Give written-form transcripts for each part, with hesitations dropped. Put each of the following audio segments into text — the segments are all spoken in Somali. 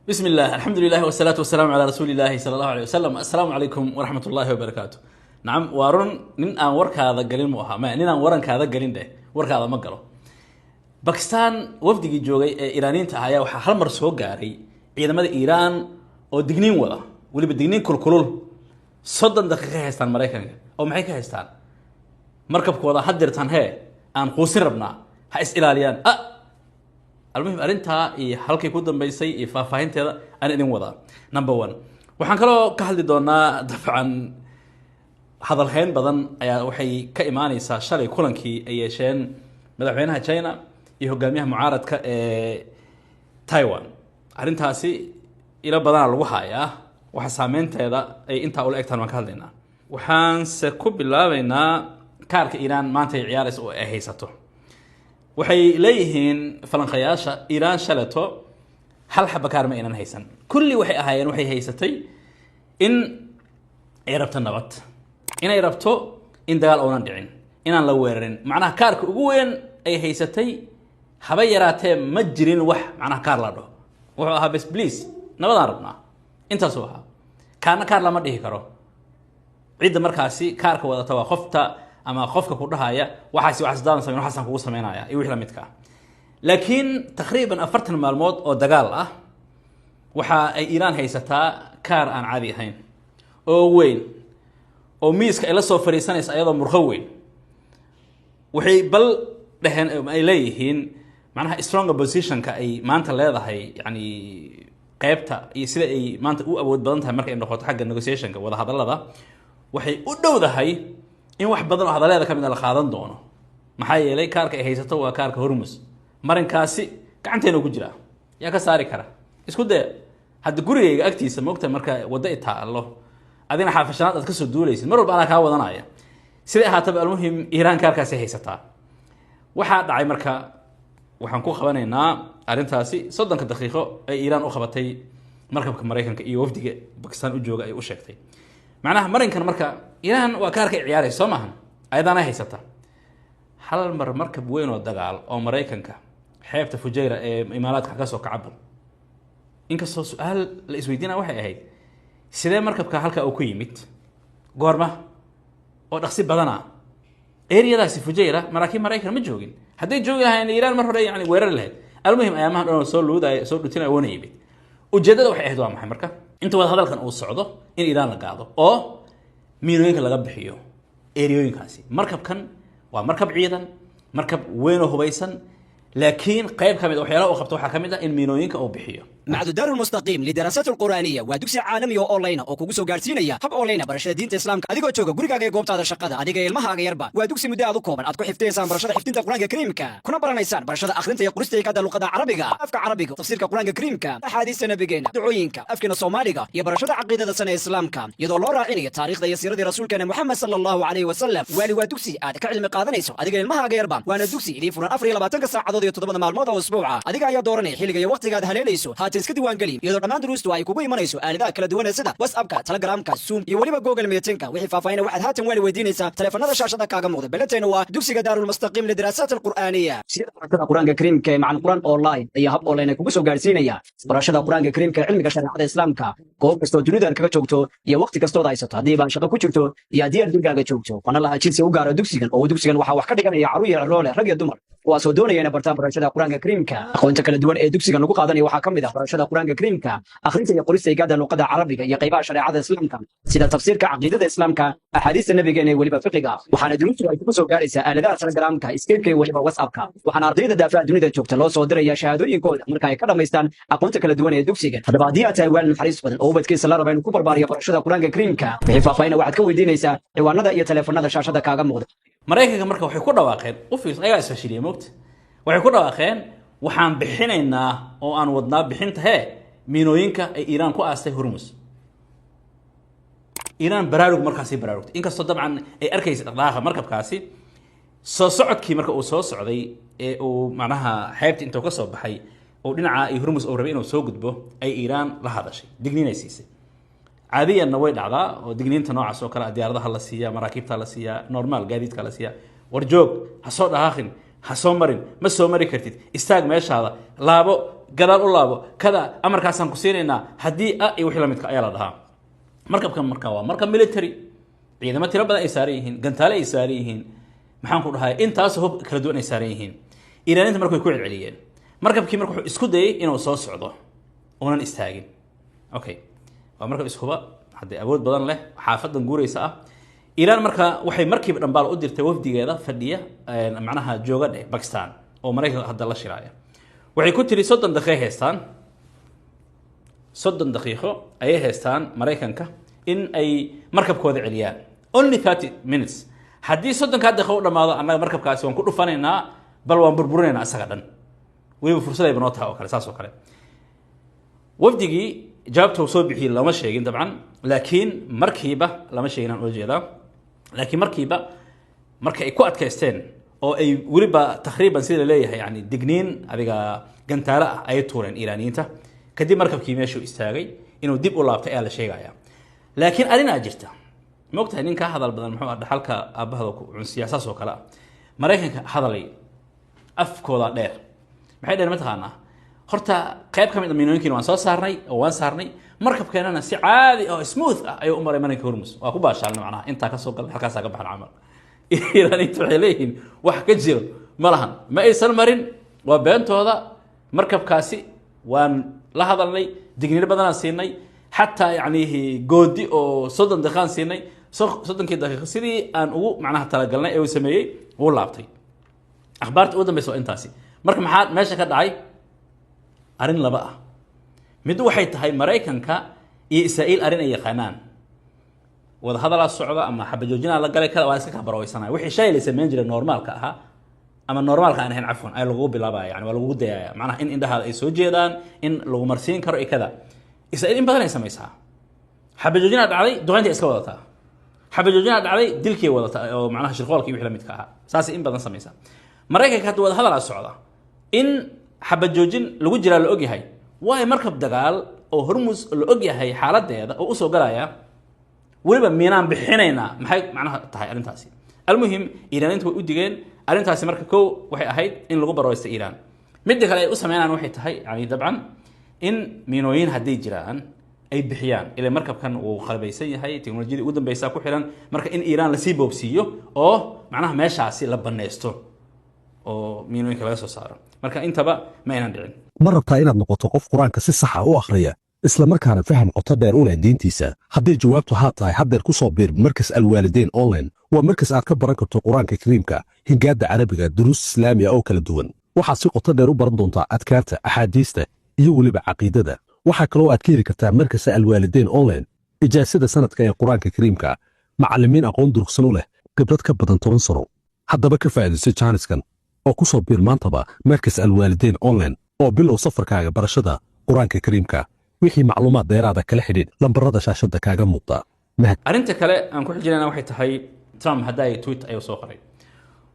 بسم الله، الحمد لله، والصلاة والسلام على رسول الله صلى الله عليه وسلم. السلام عليكم ورحمة الله وبركاته. Nacam, waa run, nin aan warkaada galin mu ahaa ma nin aan warankaada galin dheh, warkaada ma galo. Bakistan wafdigii joogay ee Iiraaniyiinta ah ayaa waxaa hal mar soo gaaray ciidamada Iiraan oo digniin wada, weliba digniin kulkulul. 30 daqiiqa haystaan Maraykanka oo maxay ka haystaan? Markabkooda had dirtaan hee aan quusin rabnaa, ha is ilaaliyaan. Almuhim, arrintaa iyo halkay ku dambeysay iyo faahfaahinteeda aan idin wadaa, number one. Waxaan kaloo ka hadli doonaa, dabcan hadalhayn badan ayaa waxay ka imaaneysaa shalay kulankii ay yeesheen madaxweynaha China iyo hogaamiyaha mucaaradka ee Taiwan. Arrintaasi ilo badanaa lagu hayaa, waxa saameynteeda ay intaa ula egtaan waan ka hadlaynaa. Waxaanse ku bilaabeynaa kaarka Iiraan maanta ay ciyaaraysa oo ay haysato. Waxay leeyihiin falanqayaasha, Iiraan shaleto hal xaba kaar ma aynan haysan. Kulli waxay ahaayeen, waxay haysatay in ay rabto nabad, inay rabto in dagaal oonan dhicin, inaan la weerarin. Macnaha kaarka ugu weyn ay haysatay haba yaraatee ma jirin. Wax macnaha kaar la dhaho wuxuu ahaa bes, "Please, nabadaan rabnaa," intaasuu ahaa. Kaarna kaar lama dhihi karo. Cidda markaasi kaarka wadata waa qofta ama qofka ku dhahaya waxaasi waxaas daadan sameyn, waxaasaan kugu sameynaya iyo wixii la midka ah. Laakiin taqriiban 40 maalmood oo dagaal ah waxa ay Iiraan haysataa kaar aan caadi ahayn oo weyn oo miiska ay la soo fadhiisanaysa ayadoo murqo weyn. Waxay bal dheheen, ay leeyihiin, macnaha stronger positionka ay maanta leedahay, yani qeybta iyo sida ay maanta u awood badan tahay marka ay noqoto xagga negotiationka, wadahadallada, waxay u dhowdahay in wax badan oo hadalleeda ka mid a la qaadan doono. Maxaa yeelay kaarka ay haysato waa kaarka Hormus. Marinkaasi gacanteena ku jiraa, yaa ka saari kara? Isku daya. Hadda gurigayga agtiisa maogtahay, marka waddo i taallo, adina xaafashanaad aad kasoo duulaysid, mar walba anaa kaa wadanaya. Siday ahaataba, almuhim, Iiraan kaarkaasi haysataa. Waxaa dhacay marka, waxaan ku qabanaynaa arrintaasi 30-ka daqiiqo ay Iiraan u qabatay markabka Maraykanka iyo wafdiga Bakistan u jooga ay u sheegtay. Macnaha marinkan marka Iiraan waa kaarka ay ciyaaraysa, soo maahan? Ayadaana haysata. Hal mar markab weyn oo dagaal oo Maraykanka xeebta Fujayra ee Imaaraadka ka soo kacabal. Inkastoo su-aal la isweydiinaya waxay ahayd, sidee markabka halka uu ku yimid, goorma oo dhaqsi badana areadaasi Fujayra? Maraakiib Maraykan ma joogin. Hadday joogi lahayn, Iiraan mar hore yani weerari lahayd. Almuhim, ayaamahan dhan oo soo luudaya, soo dhutinaya, wana yimid. Ujeeddada waxay ahayd waa maxay marka? Inta wada hadalkan uu socdo in Iiraan la gaado oo miinooyinka laga bixiyo areayooyinkaasi. Markabkan waa markab ciidan, markab weyn oo hubaysan, laakiin qayb ka mid a waxyaalaha uu qabto waxaa ka mid ah in miinooyinka uu bixiyo. Macadu Daaru Lmustaqiim lidaraasat alqur'aaniya waa dugsi caalami oo online oo kugu soo gaarsiinaya hab online barashada diinta Islaamka adigoo jooga gurigaaga iyo goobtaada shaqada, adiga ilmahaaga yarba. Waa dugsi muddo aad u kooban aad ku xifdiyaysaan barashada xifdinta Qur'aanka Kariimka, kuna baranaysaan barashada akhrinta iyo qorista kada luqada Carabiga, afka Carabiga, tafsiirka Qur'aanka Kariimka, axaadiista nabigeena, ducooyinka, afkeena Soomaaliga iyo barashada caqiidada sana Islaamka, iyadoo loo raacinayo taariikhda iyo siiradii rasuulkeena Moxamed sala Allahu calayhi wasalam. Waali waa dugsi aad ka cilmi qaadanayso adiga ilmahaaga yarba, waana dugsi idiin furan 24-ka saacadood iyo 7-da maalmood oo usbuuca. Adiga ayaa dooranaya xilliga iyo waqtiga aad haleelayso. Haatan iska diiwaangeli, iyadoo dhammaan duruustu ay kugu imanayso aaladaha kala duwan ee sida WhatsAppka, Telegramka, Zoom iyo weliba Google Meetingka. Wixii faahfaahina waxaad haatan waali weydiinaysaa taleefanada shaashada kaaga muuqda. Belanteena waa dugsiga Daarulmustaqiim lidiraasaat alqur'aaniya. Dugsiyada barashada Qur'aanka Kariimka ee Macalin Qur'aan Online ayaa hab online kugu soo gaarsiinaya barashada Qur'aanka Kariimka ee cilmiga shareecada Islaamka, goob kastoo dunidan kaga joogto iyo waqti kastood haysato, haddii baan shaqo ku jirto iyo haddii aad gurigaaga joogto. Wana lahaa jinsi u gaara dugsigan oo dugsigan waxaa wax ka dhiganaya carruur iyo ciroole, rag iyo dumar, kuwaasoo doonaya inay bartaan barashada Qur'aanka Kariimka. Aqoonta kala duwan ee dugsigan lagu qaadanayo waxaa ka mid ah barashada Qur'aanka Kariimka, akhrinta iyo qorista igaada luqada Carabiga iyo qaybaha shareecada Islaamka sida tafsiirka, caqiidada Islaamka, axaadiista nabigeena iyo weliba fiqiga. Waxaana duruustu ay kugu soo gaaraysaa aaladaha Telegramka, Skypeka iyo weliba WhatsAppka. Waxaana ardayda daafaha dunida joogta loo soo diraya shahaadooyinkooda marka ay ka dhammaystaan aqoonta kala duwan ee dugsiga. Haddaba haddii aad tahay waalid naxariis badan oo ubadkiisa la raba inuu ku barbaariyo barashada Qur'aanka Kariimka, wixii faahfaahina waxaad ka weydiinaysaa ciwaanada iyo taleefanada shaashada kaaga muuqda. Maraykanka marka waxay ku dhawaaqeen, u fiirsan, ayagaa isfashiliyay mogta, waxay ku dhawaaqeen, waxaan bixinaynaa oo aan wadnaa bixinta hee miinooyinka ay Iiraan ku aastay Hormus. Iiraan baraarug markaasi baraarugtay, inkastoo dabcan ay arkaysa dhaqdhaqaaqa markabkaasi soo socodkii. Marka uu soo socday ee uu macnaha xeebta intuu ka soo baxay oo dhinaca iyo Hormus uu rabay inuu soo gudbo, ay Iiraan la hadashay, digniinay siisay. Caadiyanna way dhacdaa oo digniinta noocaas oo kale ah diyaaradaha la siiyaa, maraakiibta la siiyaa, normal gaadiidka la siiyaa: war joog, ha soo dhaqaaqin, ha soo marin, ma soo mari kartid, istaag meeshaada, laabo. Gadaal u laabo, kada amarkaasaan ku siinaynaa haddii a iyo wixii la midka ayaa la dhahaa. Markabkan marka waa markab military, ciidamo tiro badan ay saaran yihiin, gantaale ay saaran yihiin, maxaan ku dhahay, intaas hub kala duwan ay saaran yihiin. Iiraaniinta marka way ku celceliyeen. Markabkii marka wuxuu isku dayay inuu soo socdo uunan istaagin. Okay, waa markab ishuba haddee awood badan leh, xaafadan guuraysa ah. Iiraan marka waxay markiiba dhambaal u dirtay wafdigeeda fadhiya, macnaha jooga dheh, Bakistan oo Maraykanka hadda la shiraaya. Waxay ku tiri 30 daqiiqo haystaan, 30 daqiiqo ayay haystaan Maraykanka in ay markabkooda celiyaan, only 30 minutes. Haddii 30-kaa daqiiqo u dhamaado, annaga markabkaasi waan ku dhufanaynaa, bal waan burburinaynaa isaga dhan. Weliba fursadayba noo tahay oo kale, saas oo kale. Wafdigii jawaabta uu soo bixiyey lama sheegin dabcan, laakiin markiiba lama sheegin aan ula jeedaa, laakiin markiiba marka ay ku adkaysteen oo ay weliba takriiban sida laleeyahay yani digniin adiga gantaalo ah ayay tuureen Iiraaniyiinta. Kadib markabkii meeshuu istaagay, inuu dib u laabtay ayaa la sheegaya. Laakiin arrinaa jirta, ma ogtahay, nin kaa hadal badan muxuu ah dhaxalka aabahada ku cunsiyaa, saas oo kale ah. Maraykanka hadalay afkooda dheer. Maxay dheheen mataqaanaa? Horta qayb ka mid a miinooyinkiina waan soo saarnay oo waan saarnay, markabkeenana si caadi oo smooth ah ayuu u maray marinka Hormus, waa ku baashaalnay, macnaha intaa kasoo galnay, halkaasaa ka baxan camal. Iiraaniinta waxay leeyihiin wax ka jiro ma lahan, ma aysan marin, waa beentooda. Markabkaasi waan la hadalnay, digniino badanaan siinay, xataa yacnihi goodi oo 30 daqiiqaan siinay. 30-kii daqiiqo sidii aan ugu macnaha talagalnay ee uu sameeyey, wuu laabtay. Akhbaarta ugu dambeysa waa intaasi. Marka maxaa meesha ka dhacay? Arrin laba ah. Mid waxay tahay Maraykanka iyo Israa'iil arrin ay yaqaanaan, wada hadalaa socda ama xabajoojinaa la galay, kada waa iska kabaroweysanaya. Wixii shalay la samayn jiray normaalka ahaa ama normaalka aan ahayn, cafwan, ay lagugu bilaabaya, yani waa lagugu dayaya, macnaha in indhahaada ay soo jeedaan, in lagu marsiin karo iyo kada. Israa'iil in badan ay samaysaa. Xabajoojinaa dhacday, duqeynta iska wadataa. Xabajoojinaa dhacday, dilkii wadataa oo macnaha shirqoolkii wixii la midka ahaa, saasay in badan samaysaa. Maraykanka hadda wada hadalaa socda, in xabajoojin lagu jiraa la ogyahay, waayo markab dagaal oo Hormus la ogyahay xaaladeeda oo usoo galaya, weliba miinaan bixinaynaa, maxay macnaha tahay arrintaasi? Almuhim, Iiraaniinta way u digeen arrintaasi. Marka kow waxay ahayd in lagu barooysta Iiraan. Midda kale ay u sameynaan waxay tahay yani dabcan in miinooyin hadday jiraan ay bixiyaan, ila markabkan wuu qalabaysan yahay, teknolojiyadii ugu dambeysa ku xiran. Marka in Iiraan lasii boobsiiyo oo macnaha meeshaasi la banaysto oo miinooyinka laga soo saaro. Marka intaba ma aynan dhicin. Ma rabtaa inaad noqoto qof Qur-aanka si saxa u akhriya, isla markaana faham qoto dheer u leh diintiisa? Hadday jawaabtu haa tahay, haddeer ku soo biir Markas Alwaalideyn Online. Waa markas aad ka baran karto Qur-aanka Kariimka, hingaadda Carabiga, duruus Islaamiya oo kala duwan. Waxaad si qoto dheer u baran doontaa adkaarta, axaadiista iyo weliba caqiidada. Waxaa kaloo aad ka heli kartaa Markasa Alwaalideyn Online ijaasada sanadka ee Qur-aanka Kariimka, macallimiin aqoon durugsan u leh, khibrad ka badan 10 sano. Haddaba ka faa'iidayso jaaniskan oo ku soo biir maantaba Markas Alwaalideyn Online oo bilow safarkaaga barashada Qur-aanka Kariimka. Wixii macluumaad dheeraada kala xidhiidh lambarada shaashadda kaaga muuqda. Mahad. Arrinta kale aan ku xijinayna waxay tahay Trump hadda ay tweet ayuu soo qoray.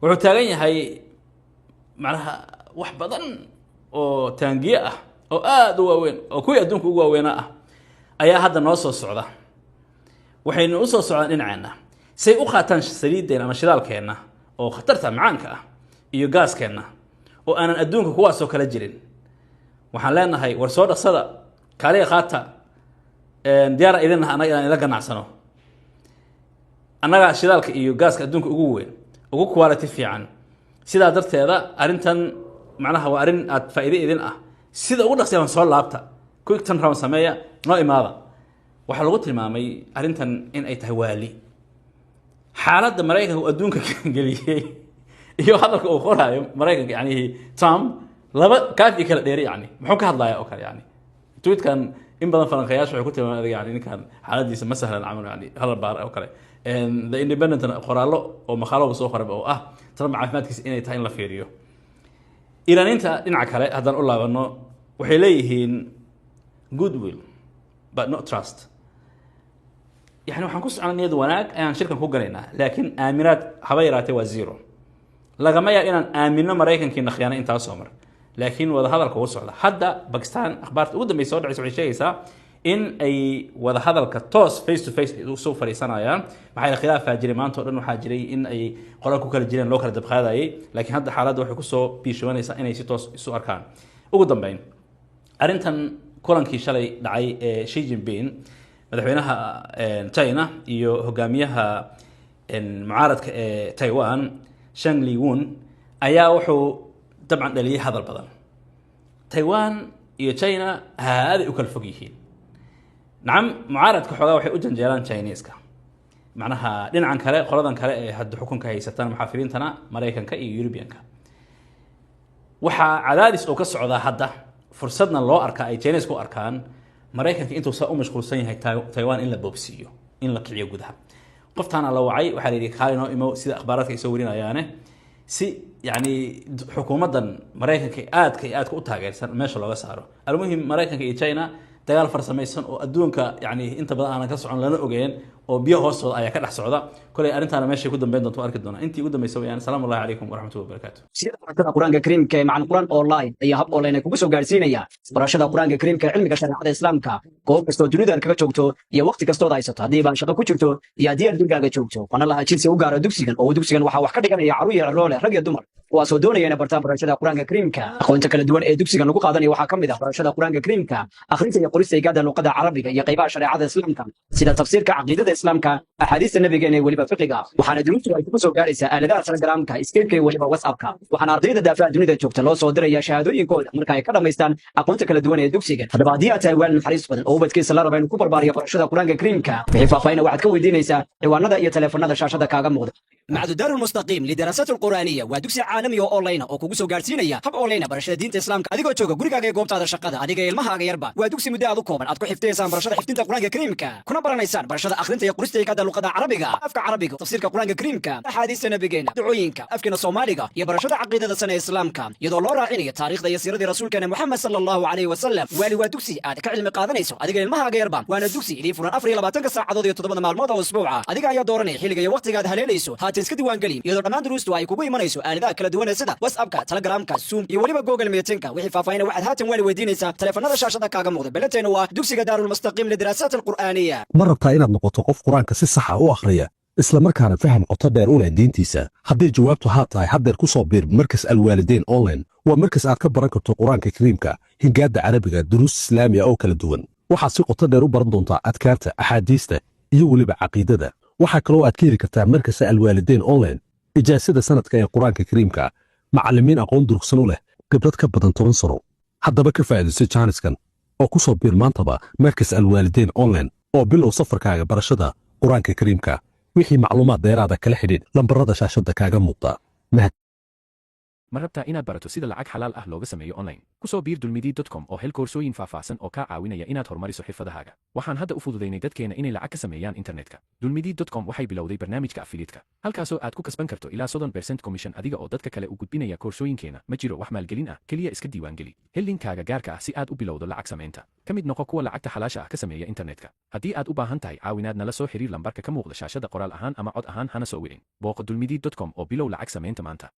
Wuxuu taagan yahay macnaha wax badan oo taangiye ah oo aada u waaweyn oo kuwii adduunka ugu waaweynaa ah ayaa hadda noo soo socda. Waxaynu usoo socdaan dhinaceenna say u qaataan saliiddeenna ama shidaalkeenna oo khatarta macaanka ah iyo gaaskeenna oo aanan adduunka kuwaasoo kala jirin. Waxaan leenahay, war soo dhaqsada, kaaliga qaata, diyaara idin naha annaga inaan ila ganacsano. Annagaa shidaalka iyo gaaska adduunka ugu weyn, ugu quality fiican. Sidaa darteeda arrintan macnaha waa arrin aad faa'iide idin ah. Sida ugu dhaqsiyaban soo laabta, quick turn round sameeya, noo imaada. Waxaa lagu tilmaamay arrintan in ay tahay waali. Xaaladda Maraykanka uu adduunka geliyey iyo hadalka uu qoraayo Maraykanka, yani Trump, laba kaaf iyo kala dheeri. Yani muxuu ka hadlayaa oo kale? Yani tweetkan in badan falanqeeyaasha waxay ku tilmaamaan adiga yani ninkan xaaladiisa ma sahlan camal, yani hadal baar oo kale. The Independent qoraallo oo maqaalo soo qoray oo ah Trump caafimaadkiisa inay tahay in la fiiriyo. Iiraaniinta dhinaca kale haddaan u laabano, waxay leeyihiin goodwill but not trust. Yani waxaan ku socnaa niyad wanaag ayaan shirkan ku galaynaa, laakiin aaminaad haba yaraatee waa zero. Lagama yaab inaan aamino Maraykankiina khiyaanay intaasoo mar, laakiin wadahadalka uu socda. Hadda Bakistan akhbaarta ugu dambeysa soo dhacaysa waxay sheegaysaa in ay wadahadalka toos face to face usoo fadhiisanayaan. Maxaa yeele khilaafaa jiray maanta o dhan, waxaa jiray in ay qola ku kala jireen, loo kala dabqaadayay, laakiin hadda xaaladda waxay kusoo biishobanaysaa inay si toos isu arkaan. Ugu dambeyn Arrintan kulankii shalay dhacay ee Xi Jinping, madaxweynaha China, iyo hogaamiyaha mucaaradka ee Taiwan, Cheng Li-wun, ayaa wuxuu dabcan dhaliyay hadal badan. Taiwan iyo China aaday u kala fog yihiin. Nacam, mucaaradka xoogaa waxay u janjeeraan Chineeska, macnaha dhinacan kale, qoladan kale ee hadda xukunka haysataan, muxaafiriintana Maraykanka iyo Eurubianka. Waxaa cadaadis oo ka socdaa hadda, fursadna loo arkaa, ay Chineeska u arkaan, Maraykanka intuu saa u mashquulsan yahay Taiwan in la boobsiiyo, in la kiciyo gudaha. Qoftaana la wacay, waxaa la yidhi kaali noo imo, sida akhbaaraadka ay soo warinayaane, si yani xukuumaddan Maraykanka aadka iyo aadka u taageersan meesha looga saaro. Almuhim, Maraykanka iyo China dagaal farsamaysan oo adduunka yani inta badan aanan ka socon lana ogeen oo biyo hoostooda ayaa ka dhex socda. Kolay arrintaana meeshay ku dambeyn doonto arki doonaa. Intii ugu dambeysa wayaan. Asalaamu allahi calaykum waraxmatullahi wabarakaatu. Dugsiyada barashada Qur-aanka Kariimka ee Macalin Qur-aan Online ayaa hab online kugu soo gaarsiinaya barashada Qur-aanka Kariimka ee cilmiga shareecada Islaamka, goob kastoo dunidan kaga joogto iyo waqti kastood haysato, haddii baan shaqo ku jirto iyo haddii aad gurigaaga joogto. Wana lahaa jinsi u gaara dugsigan, oo dugsigan waxaa wax ka dhiganaya carruur iyo ciroole, rag iyo dumar, kuwaasoo doonaya inay bartaan barashada Qur-aanka Kariimka. Aqoonta kala duwan ee dugsigan lagu qaadanayo waxaa ka mid ah barashada Qur-aanka Kariimka, akhrinta iyo qorista igaada luqada Carabiga, iyo qaybaha shareecada Islaamka sida tafsiirka, caqiidada Islaamka, axaadiista nabigeena iyo weliba fiqiga. Waxaana duruustu ay kugu soo gaaraysaa aaladaha Telegramka, Skypeka iyo weliba WhatsAppka. Waxaana ardayda daafaha dunida joogta loo soo diraya shahaadooyinkooda marka ay ka dhammaystaan aqoonta kala duwan ee dugsiga. Haddaba haddii aad tahay waalid naxariis badan oo ubadkiisa la raba inuu ku barbaariyo barashada Qur-aanka Kariimka, wixii faahfaahina waxaad ka weydiinaysaa ciwaanada iyo taleefanada shaashada kaaga muuqda. معهد الدار المستقيم للدراسات القرآنية waa dugsi caalami oo online oo kugu soo gaarsiinaya hab online barashada diinta Islaamka, adigoo jooga gurigaaga iyo goobtaada shaqada, adiga iyo ilmahaaga yarba. Waa dugsi muddo aad u kooban aad ku xifdiyaysaan barashada xifdinta Qur-aanka Kariimka, kuna baranaysaan barashada akhrinta iyo qorista ikada luqada Carabiga, afka Carabiga, tafsiirka Qur-aanka Kariimka, axaadiista nabigeena, ducooyinka, afkeena Soomaaliga iyo barashada caqiidada sana ee Islaamka, iyadoo loo raacinayo taariikhda iyo siiradii rasuulkeena Muxamed sala Allahu calayhi wasalam. Waali waa dugsi aad ka cilmi qaadanayso adiga ilmahaaga yarba, waana dugsi idii furan 24-ka saacadood iyo 7-da maalmood oo usbuuca. Adiga ayaa dooranaya xilliga iyo waqtiga aad haleelayso. Haatan iska diiwaangeli, iyadoo dhammaan duruustu ay kugu imanayso aaladaha kala duwan ee sida WhatsAppka, Telegramka, Zoom iyo weliba Google Meetingka. Wixii faahfaahina waxaad haatan waali weydiinaysaa taleefanada shaashada kaaga muuqda. Belanteena waa dugsiga Daarulmustaqiim lidiraasaat alqur'aaniya. Ma rabtaa inaad noqoto qof Qur-aanka si saxa u akhriya, isla markaana faham qoto dheer u leh diintiisa? Hadday jawaabtu haa tahay, haddeer ku soo biir Markas Alwaalideyn Online. Waa markas aad ka baran karto Qur-aanka Kariimka, hingaadda Carabiga, duruus Islaamiya oo kala duwan. Waxaad si qoto dheer u baran doontaa adkaarta, axaadiista iyo weliba caqiidada. Waxaa kaloo aad ka heli kartaa Markasa Alwaalideyn Online ijaasada sanadka ee Qur-aanka Kariimka, macallimiin aqoon durugsan u leh, khibrad ka badan 10 sano. Haddaba ka faa'iidayso jaaniskan oo ku soo biir maantaba Markas Alwaalideyn Online oo bilow safarkaaga barashada Qur-aanka Kariimka. Wixii macluumaad dheeraada kala xidhiidh lambarada shaashadda kaaga muuqda. Mahad. Ma rabtaa inaad barato sida lacag xalaal ah looga sameeyo online? Ku soo biir dulmidi.com oo hel koorsooyin faahfaahsan oo kaa caawinaya inaad horumariso xirfadahaaga. Waxaan hadda u fududaynay dadkeena inay lacag ka sameeyaan internetka. Dulmidi.com waxay bilowday barnaamijka affiliate-ka, halkaasoo aad ku kasban karto ilaa 30% commission adiga oo dadka kale u gudbinaya koorsooyinkeena. Ma jiro wax maalgelin ah, keliya iska diiwaangeli. Hel linkaaga gaarka ah si aad u bilowdo lacag samaynta. Ka mid noqo kuwa lacagta xalaasha ah ka sameeya internetka. Haddii aad u baahan tahay caawinaad, nala soo xiriir lambarka ka muuqda shaashada, qoraal ahaan ama cod ahaan, hana soo wicin. Booqo dulmidi.com oo bilow lacag samaynta maanta.